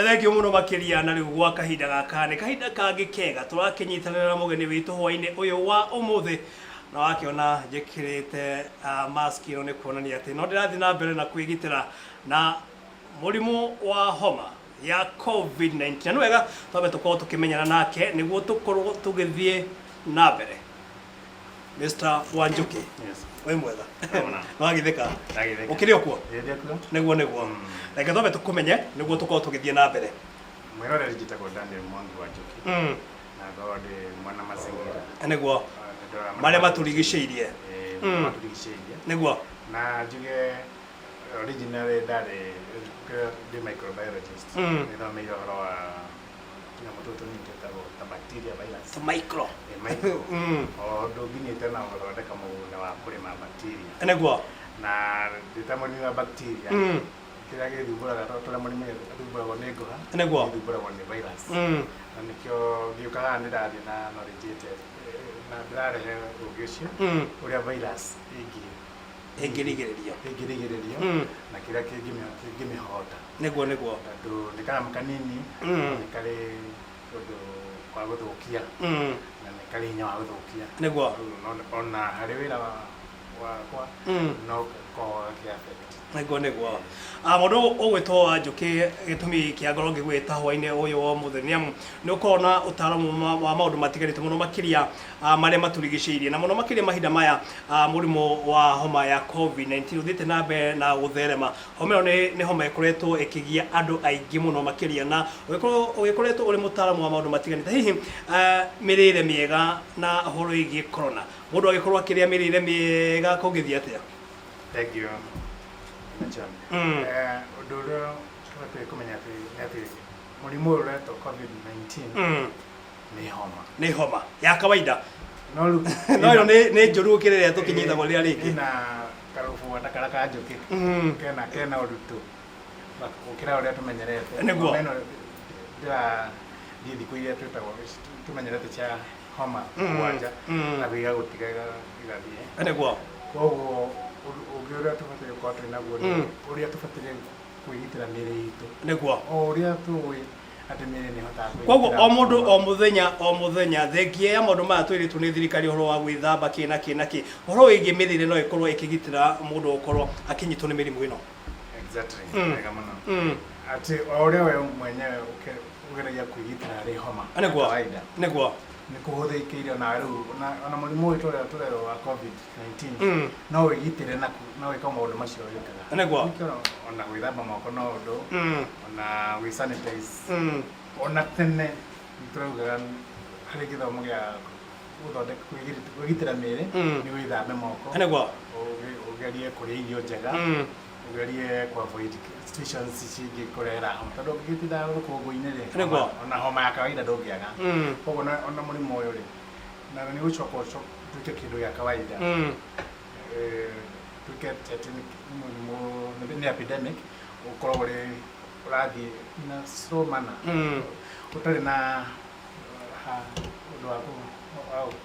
Thank you mũno makĩria. Na rĩu gwa kahinda gaka nĩ kahinda kangĩ kega tũrakĩnyitanĩra na mũgeni witũ hwainĩ ũyũ wa ũmũthĩ, na wakĩona njĩkĩrĩte mask ĩno nĩ kuonania atĩ no ndĩrathiĩ na mbere na kwĩgitĩra na mũrimũ wa homa ya COVID-19. Na nĩ wega twambe tũkorwo tũkĩmenyana nake nĩguo tũkorwo tũgĩthiĩ na mbere. Mr. Wanjuki. Yes. Wĩ mwega? Ndona. Nĩwagithĩka? Ndagithĩka. Ũkĩrĩ o kuo? Ĩĩ, ndĩ kuo. Nĩguo. Reke twambe tũkũmenye nĩguo tũkorwo tũgĩthiĩ na mbere. Mwĩroreri, njĩtagwo Daniel Mwangi wa Njuki na ngorwo ndĩ mwana mazingira. Nĩndoraga Marĩa matũrigicĩirie. Ĩĩ, matũrigicĩirie. Na njuge originally ndarĩ ndĩ microbiologist. Nĩthomeire ũhoro wa tũnyamũ tũtũ tũnini twĩtagwo ta bacteria, virus. Micro. Ĩ, micro. O ũndũ nginyĩte na gũthondeka mũgũnda wa kũrĩma bacteria. Na ndĩ ta mũrĩmi wa bacteria, kĩrĩa gĩthumbũraga, to tũrĩa mũrĩmi athumbũragwo nĩ ngũha, gĩthumbũragwo nĩ virus. Na nĩkĩo ngĩũka haha nĩndathiĩ na knowledge ĩte na ndĩrarehe ũgĩ ũcio ũrĩa virus ĩngĩ ĩngĩrigĩrĩrio. Ĩngĩrigĩrĩrio na kĩrĩa kĩngĩmĩhota. Nĩguo. Tondũ nĩ kanyamũ kanini, no nĩ karĩ ũndũ wa gũthũkia na nĩ karĩ hinya wa gũthũkia. Rĩu ona harĩ wĩra wakwa no gakoragwo gakĩ affect. Nĩguo. Mũndũ ũgwĩtwo Wanjũkĩ, gĩtũmi kĩa ngorwo ngĩgwĩta hwainĩ ũyũ wa ũmũthĩ nĩ amu nĩ ũkoragwo na ũtaaramu wa maũndũ matiganĩte, mũno makĩria marĩa matũrigicĩirie, na mũno makĩria mahinda maya mũrimũ wa homa ya COVID-19 ũthiĩte na mbere na gũtherema. Homa ĩno nĩ homa ĩkoretwo ĩkĩgia andũ aingĩ mũno makĩria, na ũgĩkorwo ũgĩkoretwo ũrĩ mũtaaramu wa maũndũ matiganĩte, hihi mĩrĩre mĩega na ũhoro wĩgiĩ corona, mũndũ angĩkorwo akĩrĩa mĩrĩre mĩega kũngĩthiĩ atĩa? Thank you, John. Ũndũ ũrĩa tũbatiĩ kũmenya atĩ nĩ atĩ mũrimũ ũyũ ũretwo COVID-19 nĩ homa. Nĩ homa ya kawaida. No rĩu no ĩno nĩ njũru gũkĩra ĩrĩa tũkĩnyitagwo rĩrĩa rĩngĩ. Ĩna karũbũ ta karĩa ka njũkĩ kena ũritũ gũkĩra ũrĩa tũmenyerete. Homa ĩno ndĩrathiĩ thikũ iria twĩtagwo tũmenyerete cia homa 7 na gũtiga igathiĩ. Koguo ũngĩ ũrĩa tũbatiĩ gũkorwo twĩ naguo nĩ ũrĩa tũbatiĩ kwĩgitĩra mĩĩrĩ itũ. O ũrĩa tũĩ atĩ mĩĩrĩ nĩ ĩhotaga kwĩgitĩra. Koguo o mũndũ o mũthenya o mũthenya, thengia ya maũndũ maya twĩrĩtwo nĩ thirikari ũhoro wa gwĩthamba kĩ na kĩ na kĩ, ũhoro wĩgiĩ mĩrĩre no ĩkorwo ĩkĩgitĩra mũndũ gũkorwo akĩnyitwo nĩ mĩrimũ ĩno. Exactly. Wega mũno. Atĩ o ũrĩa we mwenyewe ũgeragia kwĩgitĩra harĩ homa ya kawaida. Nĩ kũhũthĩkĩire ona rĩu ona mũrimũ ũyũ tũrĩa tũrerwo wa COVID-19 no wĩgitĩre na no wĩke maũndũ macio wĩkaga. Nĩkĩo ona gwĩthamba moko no ũndũ, ona gwĩ sanitize. Ona tene nĩ tũraugaga harĩ gĩthomo gĩa gũthondeka kwĩgitĩra mĩĩrĩ nĩ wĩthambe moko. Ũgerie kũrĩa irio njega. Ũgerie ku avoid situations cingĩkũrehera homa, tondũ ũngĩgĩtinda rũkũngũ-inĩ rĩ, ona homa ya kawaida ndũngĩaga. Koguo ona mũrimũ ũyũ rĩ, na nĩ ũgũcoka ũtuĩke kĩndũ gĩa kawaida. Tuĩke atĩ nĩ mũrimũ, nĩ epidemic, ũkorwo ũrĩ ũrathiĩ in a slow manner, ũtarĩ na ũndũ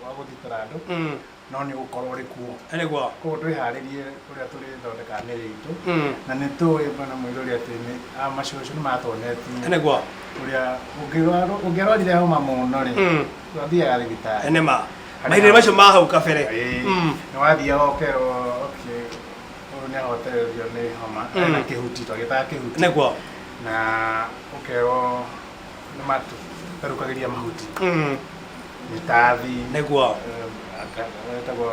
wa gũthitũra andũ, no nĩ ũgũkorwo ũrĩ kuo. Koguo twĩharĩrie ũrĩa tũrĩthondekaga mĩĩrĩ itũ, na nĩ tũĩ bwana mũirũri atĩ nĩ macũcũ nĩ matuonetie ũrĩa ũngĩarwarire homa mũno rĩ, wathiaga thibitarĩ. Nĩ ma. Mahinda macio ma hau kabere. Nĩ wathiaga ũkerwo okay, ũyũ nĩ ahotererio nĩ homa, ena kĩhuti, twagĩtaga kĩhuti. Na ũkerwo nĩ matũtherũkagĩria mahuti. Mĩtathi. Wetagwo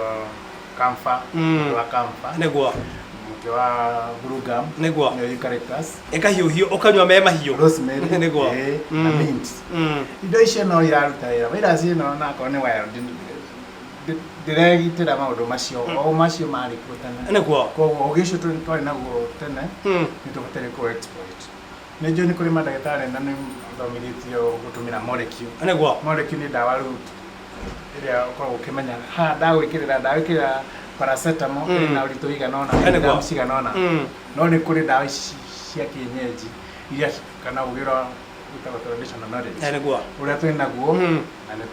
camphor, mũtĩ wa camphor. Mũtĩ wa blue gum. Nĩyo eucalyptus. Ĩkahiũhio ũkanyua me mahiũ. Rosemary. Na mint. Indo icio no iraruta wĩra. Virus ĩno ona akorwo nĩ wild, ndĩregitĩra maũndũ macio. O macio marĩ kuo tene. Koguo ũgĩ ũcio twarĩ naguo tene, nĩ tũbataire kũ exploit. Nĩ njũĩ nĩ kũrĩ mandagĩtarĩ na nĩ mathomithĩtio gũtũmĩra molecule. Molecule nĩ ndawa rĩu ĩrĩa ũkoragwo ũkĩmenya haha ndagwĩkĩrĩra paracetamol ĩna ũritũ ũigana ũna, milligrams cigana ũna. No nĩ kũrĩ ndawa ici cia kienyeji iria kana ũgĩ ũrĩa wĩtagwo traditional knowledge. Ũrĩa twĩ naguo na nĩ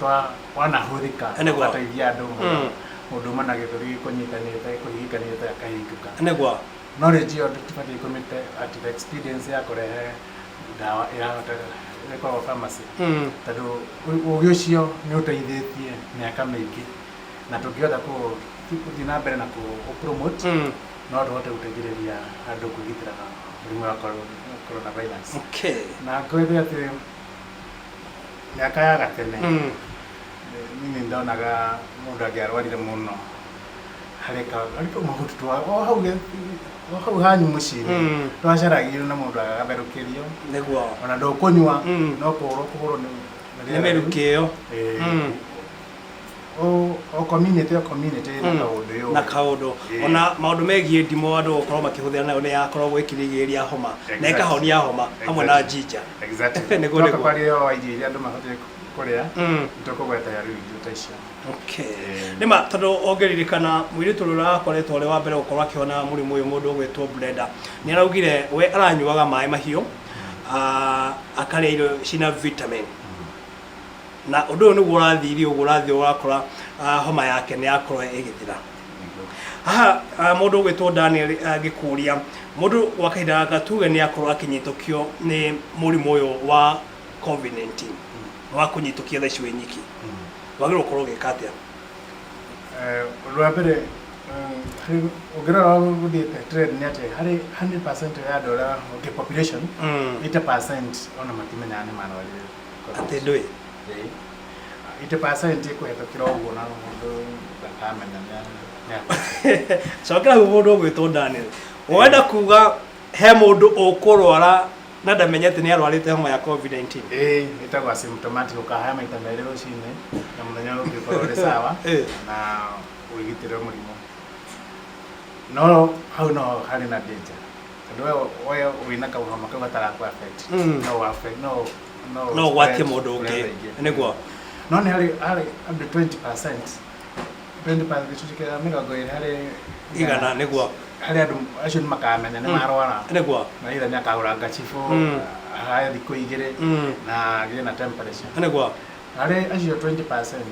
wanahũthĩka ũgateithia andũ mũno. Mũndũ uma na gĩthũri gĩkũnyitanĩte gĩkũhihikanĩte akahingũka. Knowledge ĩyo tũbatiĩ kũmĩte at the experience ya kũrehe Ndawa ĩrahota ĩkoragwo pharmacy, tondũ ũgĩ ũcio nĩ ũteithĩtie mĩaka mĩingĩ, na tũngĩhota gũthiĩ na mbere na kũ promote, no tũhote gũteithĩrĩria andũ kwĩgitĩra na mũrimũ wa coronavirus. Na ngwĩre atĩ mĩaka ya gatene, niĩ nĩ ndonaga mũndũ angĩarwarire mũno, harĩ harĩ tũmahuti twa o hau o hau hanyu mũciĩ-inĩ twacaragio na mũndũ agatherũkĩrio. Ona ndũkũnyua, no kũhũrwo kũhũrwo nĩ nĩ mĩrukĩ ĩyo. Ĩĩ. O community, o community ĩna kaũndũ yũĩ. Na kaũndũ. Ona maũndũ megiĩ ndimũ andũ gũkorwo makĩhũthĩra nayo nĩ yakoragwo ĩkĩrigĩrĩria homa na ĩkahonia homa hamwe na jinja. Nĩguo. Twoka kwaria ũhoro wa irio iria andũ mabatiĩ kũrĩa, nĩtũkũgweta rĩu irio ta icio. Okay. Nĩma, tondũ ũngĩririkana mũirĩtu ũrĩa ũrakoretwo arĩ wa mbere gũkorwo akĩhona mũrimũ ũyũ, mũndũ ũgwĩtwo Brenda, nĩ araugire we aranyuaga maĩ mahiũ, akarĩa irio cina vitamin, na ũndũ ũyũ nĩguo ũrathire ũguo ũrathiĩ ũrakora homa yake nĩ yakorwo ĩgĩthira. Haha mũndũ ũgwĩtwo Daniel angĩkũria, mũndũ gwa kahinda gaka tuge nĩ akorwo akĩnyitũkio nĩ mũrimũ ũyũ wa COVID-19, wa kũnyitũkia thaa ici wĩ nyiki, wagĩrĩirwo gũkorwo ũgĩka atĩa? Ũndũ wa mbere, ũngĩrora gũthiĩte trend nĩ atĩ harĩ 100% ya andũ arĩa, okay, population, 80% ona matimenyaga nĩ marwarire. Atĩ ndũĩ? Ĩĩ. 80% ĩkũhetũkĩra ũguo na mũndũ ndakamenya nĩ Cokera hau. Mũndũ ũgwĩtwo Daniel, wenda kuga he mũndũ ũkũrwara na ndamenye atĩ nĩ arwarĩte homa ya COVID-19? Ĩĩ, ĩtagwo asymptomatic. Ũkahaya maita merĩ rũcinĩ na mũthenya ũrĩa ũngĩ ũkorwo ũrĩ sawa na wĩgitĩre mũrimũ. No hau no harĩ na danger, tondũ we wĩna kahoma kau gatarakũ affect, no affect, no no no ũgwatie spread mũndũ kũrĩ ũngĩ. Andũ aingĩ. No nĩ harĩ andũ 20%, 20%, gĩcunjĩ kĩa 20 harĩ 100, nĩguo. Harĩ andũ acio nĩ makamenya nĩ marwara, na either nĩ akagũra ngacibũ, ahae thikũ 2, na agĩe na temperature. Harĩ acio 20%,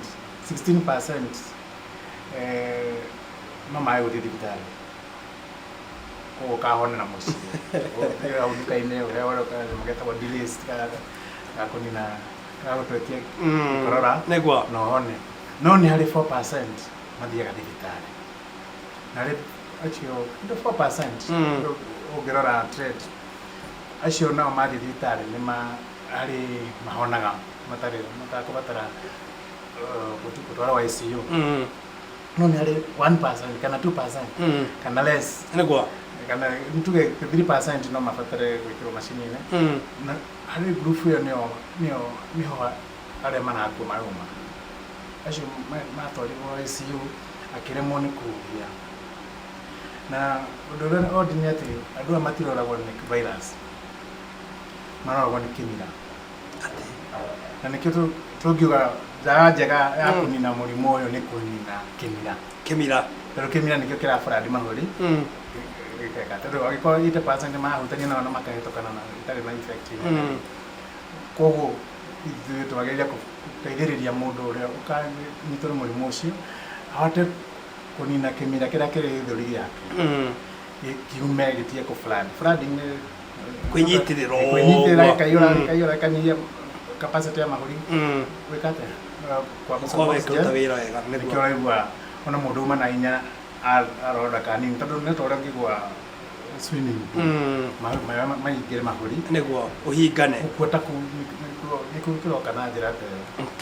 16% no mage gũthiĩ thibitarĩ, koguo ũkahonera mũciĩ. Ũthiĩ hau nduka-inĩ ũheo kanyamũ getagwo Delist ga kũnina, ga gũtwekia gĩkorora, na ũhone. No nĩ harĩ 4% mathiaga thibitarĩ, na harĩ acio kĩndũ 4%, ũngĩrora trend, acio nao mathiĩ thibitarĩ nĩ harĩ mahonaga matarĩ matakũbatara gũtwarwo ICU. No nĩ harĩ 1% kana 2% kana less, kana nituge 3% no mabatare gwĩkĩrwo macini-inĩ. Na harĩ group ĩyo nĩyo nĩho arĩa marakua marauma, acio matwarirwo ICU akĩremwo nĩ kũhuhia. Na ũndũ ũrĩa odd nĩ atĩ andũ aya matiroragwo nĩ virus, maroragwo nĩ kĩmira. Atĩ? Na nĩkĩo tũngiuga ndawa njega ya kũnina mũrimũ ũyũ nĩ kũnina kĩmira. Kĩmira. Tondũ kĩmira nĩkĩo kĩrabũrandi mahũri, gĩkeka, tondũ angĩkorwo 80% marahutania nao na makahĩtũkana na itarĩ na effect nene. Koguo ithuĩ twagĩrĩire gũteithĩrĩria mũndũ ũrĩa ũkanyitwo nĩ mũrimũ ũcio ahote kũnina kĩmira kĩrĩa kĩrĩ gĩthũri gĩake, kiume, gĩtige kũ flood. Flooding nĩ Kwĩnyitĩrĩra. Kwĩnyitĩrĩra, ũguo. Gĩkaiyũra, gĩkaiyũra, gĩkanyihia capacity ya mahũri gwĩka atĩa? Kwaga Gũkorwo oxygen. ĩkĩruta wĩra wega. Nĩkĩo ũraigua ona mũndũ uma na hinya aronda kanini, tondũ nĩ ta ũrĩa ũngĩgwa swimming pool, maĩ maingĩre mahũri, Nĩguo ũhingane. Gũkua ta kũu gĩkuũ kĩroka na njĩra ta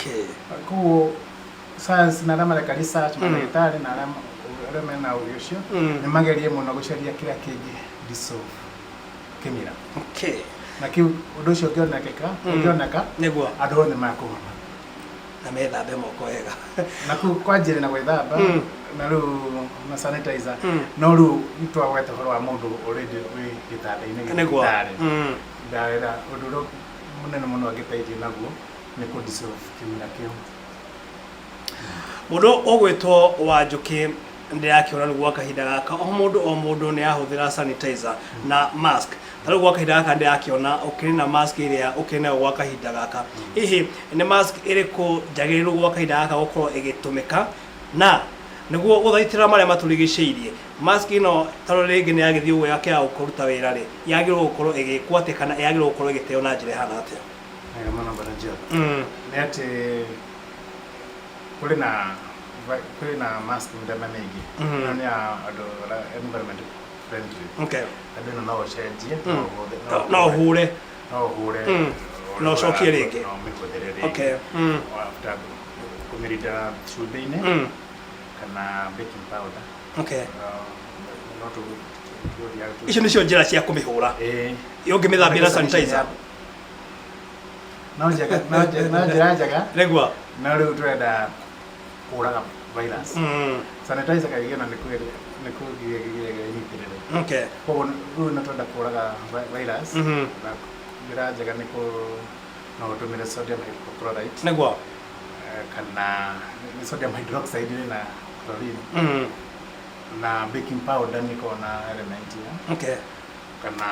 ĩyo. Koguo science na arĩa mareka research, mandagĩtarĩ na arĩa mena ũgĩ ũcio, nĩ magerie mũno gũcaria kĩrĩa kĩngĩ dissolve kĩmira. Na kĩu ũndũ ũcio ũngĩonekeka, ũngĩoneka, andũ othe makũhona. Na methambe moko wega. Na kũu kwanjĩrĩ na gwĩthamba na rĩu na sanitizer. No rĩu nĩtwagweta ũhoro wa mũndũ already wĩ gĩtanda-inĩ gĩa thibitarĩ. Ndawĩra ũndũ ũrĩa mũnene mũno angĩteithio naguo nĩ kũ dissolve kĩmira kĩu. Mũndũ ũgwĩtwo Wanjũkĩ, ndĩrakĩona rĩu gwa kahinda gaka o mũndũ o mũndũ nĩ ahũthĩra sanitizer na mask. Ta rĩu gwa kahinda gaka ndĩrakĩona ũkĩrĩ na mask ĩrĩa ũkĩrĩ nayo gwa kahinda gaka. Hihi nĩ mask ĩrĩkũ njagĩrĩru gwa kahinda gaka gũkorwo ĩgĩtũmĩka, na Nĩguo gũthaitĩra marĩa matũrigicĩirie, mask ĩno tondũ rĩngĩ nĩ yagĩthiĩ ũguo yakĩaga kũruta wĩra rĩ, yagĩrĩirwo gũkorwo ĩgĩkwo atĩa kana yagĩrĩirwo gũkorwo ĩgĩteo na njĩra ĩhana atĩa? Wega mũno Bwana John. Nĩ atĩ kũrĩ na kũrĩ na mask mĩthemba mĩingĩ. Ĩno nĩ ya andũ arĩa environment friendly. Andũ ĩno no ũcenjie, no ũhũthĩre. No ũhũre. No ũhũre. Na ũcokie rĩngĩ. No ũmĩhũthĩre rĩngĩ. After kũmĩrinda cumbĩ-inĩ kana baking powder. No tũgũthiaga Icio nĩcio njĩra cia kũmĩhũra. Ĩĩ. Ũngĩmĩthambia na sanitizer. No njega, no njega, no njĩra njega. Nĩguo. No rĩu tũrenda kũraga virus. Sanitizer kaingĩ ona nĩ kũgirĩrĩria ĩnyitĩrĩre. Koguo rĩu nĩ tũrenda kũraga virus. Na njĩra njega nĩ kũ no ũtũmĩre sodium hypochlorite. Kana nĩ sodium hydroxide ĩrĩ na chlorine. Na baking powder nĩ ĩkoragwo na element ĩyo. Kana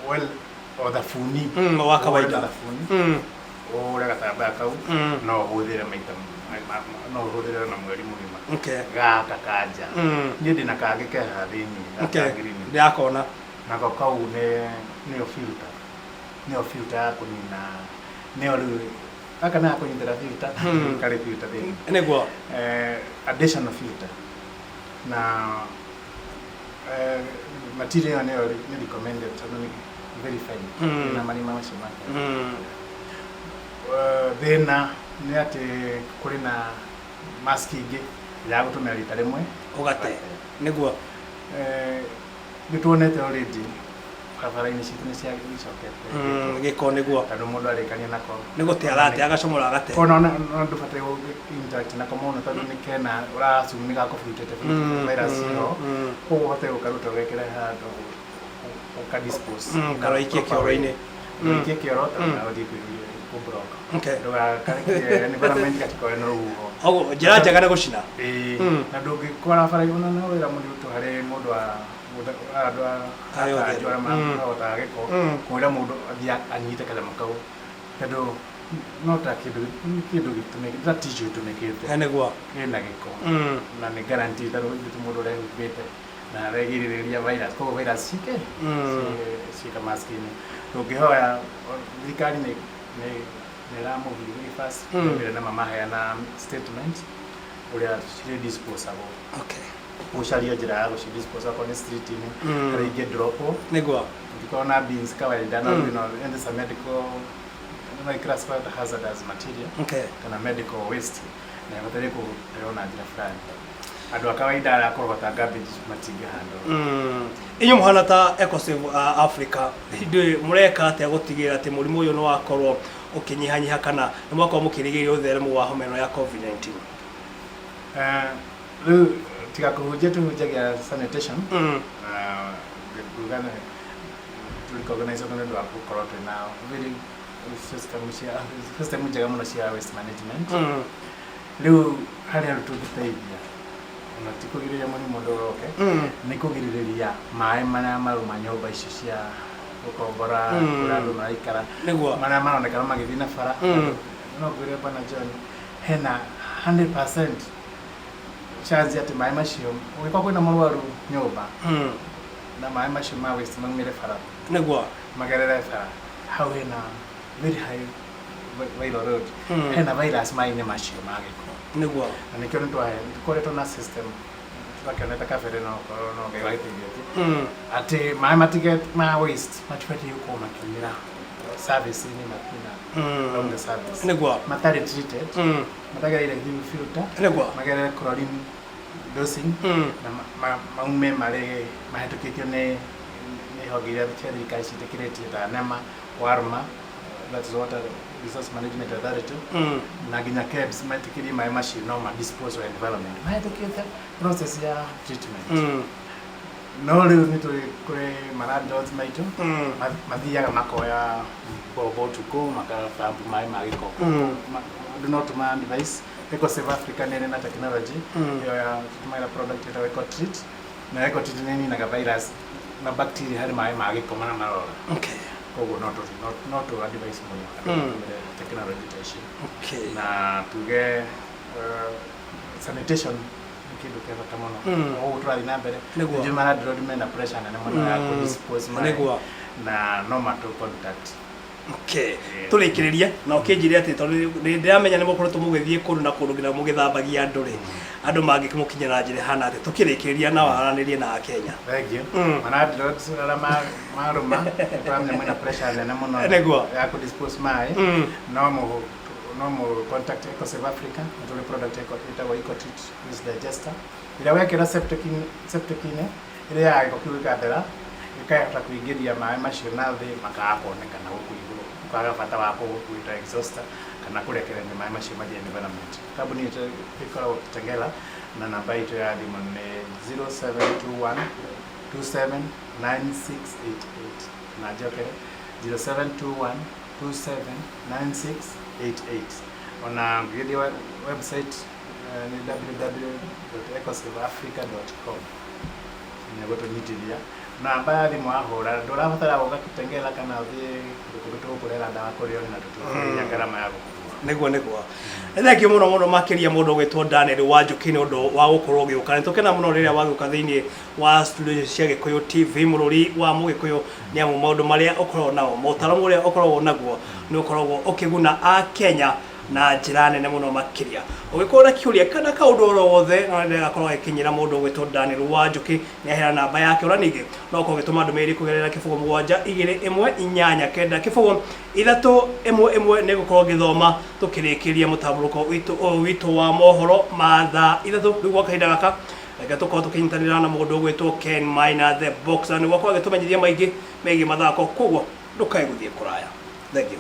well o thabuni. Wa kawaida. Ũhũre na thabuni. Ũhũre gatambaya kau. No ũhũthĩre maita no ũhũthĩre na mweri mũgima. Gaka kanja. Niĩ ndĩna kangĩ ke haha thĩiniĩ, gaka green. Ndĩrakona. Nako kau nĩyo filter. Nĩyo filter ya kũnina. Nĩyo rĩu gaka nĩ gakũnyitĩra filter. Karĩ filter thĩiniĩ. Nĩguo. Additional filter. Na material ĩyo nĩyo nĩ recommended tondũ nĩ very fine. Na marima macio make. Thĩna nĩ atĩ kũrĩ na mask ingĩ ya gũtũmĩra rita rĩmwe. Ũgate. Nĩguo. Nĩ tuonete already barabara-inĩ citũ nĩ ciacokete. Gĩko nĩguo. Tondũ mũndũ arĩkania nako. Nĩ gũte arate agacomora agate. Ona no ndũbataire gũ interact nako mũno tondũ nĩ kena ũra assume nĩ gakũbutĩte virus ĩyo. Koguo ũbataire gũkaruta ũgekĩre handũ ũka dispose. Karoikie kĩoro-inĩ. Ũikie kĩoro tondũ ũthiĩ kũ block. Ndũgakarekie environment gatikoe na rũhuho. Koguo njĩra njega nĩ gũcina. Ĩĩ. Na ndũngĩkora bara ona no wĩra mũritũ harĩ mũndũ wa andũ a Harĩ ũtheru. kanjũ arĩa marogotaga gĩko kwĩra mũndũ athiĩ anyite kanyamũ kau tondũ no ta kĩndũ kĩndũ gĩtũmĩkĩte ta tissue ĩtũmĩkĩte. Nĩguo. Kĩna gĩko. Na nĩ guarantee tondũ ithuĩ mũndũ ũrehumbĩte na aregirĩrĩria virus koguo virus cike ciĩka mask-inĩ. Tũngĩhoya thirikari nĩ nĩ nĩ ĩramove very fast. Na mamaheana statement ũrĩa cirĩ disposable. Gũcaria njĩra ya gũci dispose okorwo nĩ street-inĩ harĩa ingĩ drop. Ũngĩkorwo na bins kawaida no you know and it's a medical no classified hazardous material. Kana medical waste na ĩbataire kũteo na njĩra fulani. Andũ a kawaida arĩa akũrogota garbage matingĩhandwo. Inyuĩ mũhana ta Ecosave Africa, hĩndĩ mũreka atĩa gũtigĩrĩra atĩ mũrimũ ũyũ nĩ wakorwo ũkĩnyihanyiha kana nĩ mwakorwo mũkĩrigĩrĩria ũtheremu wa homa ĩno ya COVID-19? Rĩu tiga kũhunjia tũhunjagia sanitation. Nguga nĩ recognize nĩ ũndũ wa gũkorwo twĩna very system cia system njega mũno cia waste management. Rĩu harĩa tũngĩteithia ona ti kũgirĩrĩria mũrimũ ndũgoke, nĩ kũgirĩrĩria maĩ marĩa marauma nyũmba icio cia gũkombora kũrĩa andũ maraikara marĩa maronekana magĩthiĩ na bara. No ngwĩre Bwana John, hena 100% chance atĩ maĩ macio ũngĩkorwo kwĩna mũrwaru nyũmba na maĩ macio ma waste maumĩre bara magerere bara hau hena very high viral load. Hena virus maĩ-inĩ macio ma gĩko. Na nĩkĩo nĩ tũkoretwo na system tũrakĩonete kabere no korwo no Ngai wagĩteithĩtie atĩ maĩ matige ma waste matibatiĩ gũkorwo makiumĩra service-inĩ makiuma from the service matarĩ treated, matagereire through filter, magerere chlorine dosing na maume marĩ mahĩtũkĩtio nĩ honge iria cia thirikari ciĩtĩkĩrĩtie ta NEMA, WARMA, that is Water Resource Management Authority, na nginya KEBS metĩkĩrie maĩ macio no ma dispose wa environment mahĩtũkĩte process ya treatment. No rĩu nĩ tũrĩ kũrĩ ma landlords maitũ mathiaga makoya mbombo ũtukũ makapampu maĩ ma gĩko. Andũ no tũma advice Ecosave Africa nĩ ĩrĩ na technology ĩyo ya tũtũmagĩra product ĩtagwo Ecotreat, na Ecotreat nĩ ĩninaga virus na bacteria harĩ maĩ ma gĩko marĩa marora. Koguo no tũ advice mũno andũ matũmĩre technology ta icio. Na tuge Sanitation nĩ kĩndũ kĩa bata mũno. Ũguo tũrathiĩ na mbere. Nĩguo. Nĩ ma landlord mena pressure nene mũno ya kũ-dispose maĩ. Na no matũ contact. Okay. Tũrĩkĩrĩrie na ũkĩnjĩre atĩ tondũ nĩ ndĩramenya nĩ mũkoretwo mũgĩthiĩ kũndũ na kũndũ nginya mũgĩthambagia andũ rĩ, andũ mangĩkĩmũkinyĩra na njĩra ĩhana atĩa? Tũkĩrĩkĩrĩria na waranĩrie na Akenya. Thank you. Ma-landlords arĩa marũma, nĩtũramenya mwĩna pressure nene mũno ya kũ-dispose maĩ. No mũ contact EcoSave Africa, nĩ tũrĩ product ĩtagwo EcoTreat Waste Digester ĩrĩa wekĩra septic-inĩ ĩrĩaga gĩko kĩu gĩkathera, gĩkahota kũingĩria maĩ macio na thĩ makaga kuonekana gũkũ igũrũ, ũkaga bata wa gwĩta exhauster kana kũrekereria maĩ macio mathiĩ environment. Kambuni itũ ĩkoragwo Kitengela na namba itũ ya thimũ nĩ 0721 279688, na njokere 0721 279688. Ona ũngĩgĩthiĩ website nĩ www.ecosaveafrica.com nĩ gũtũnyitithia. Namba ya thimũ wahũra, ndũrabatara gũka Kitengela kana ũthiĩ kũndũ kũngĩ, tũgũkũrehera ndawa kũrĩa ũrĩ na tũtikũrĩhia ngarama ya gũkua. Nĩguo. Thank you mũno mũno makĩria mũndũ ũgwĩtwo Daniel Wanjũkĩ nĩ ũndũ wa gũkorwo ũgĩũka. Nĩ tũkena mũno rĩrĩa wagĩũka thĩinĩ wa studio cia Gĩkũyũ TV, mũrũri wa Mũgĩkũyũ, nĩ amu maũndũ marĩa ũkoragwo namo, motaro ũrĩa ũkoragwo naguo nĩ ũkoragwo ũkĩguna a Kenya na njĩra nene mũno makĩria. Ũngĩkorwo na kĩũria kana kaũndũ oro wothe, no nĩ gakorwo agĩkinyĩra mũndũ ũgwĩtwo Daniel Wanjũkĩ, nĩ aheana namba yake. Ona ningĩ no ũkorwo ũgĩtũma ndũmĩrĩri kũgerera 0 7 2 8 9 0 3 1 1, nĩ gũkorwo ngĩthoma tũkĩrĩkĩria mũtambũrũko witũ ũyũ witũ wa mohoro ma thaa 3. Rĩu gwa kahinda gaka, reke tũkorwo tũkĩnyitanĩra na mũndũ ũgwĩtwo Ken Maina the Boxer nĩguo akorwo agĩtũmenyithia maingĩ megiĩ mathako, koguo ndũkae gũthiĩ kũraya. Thank you.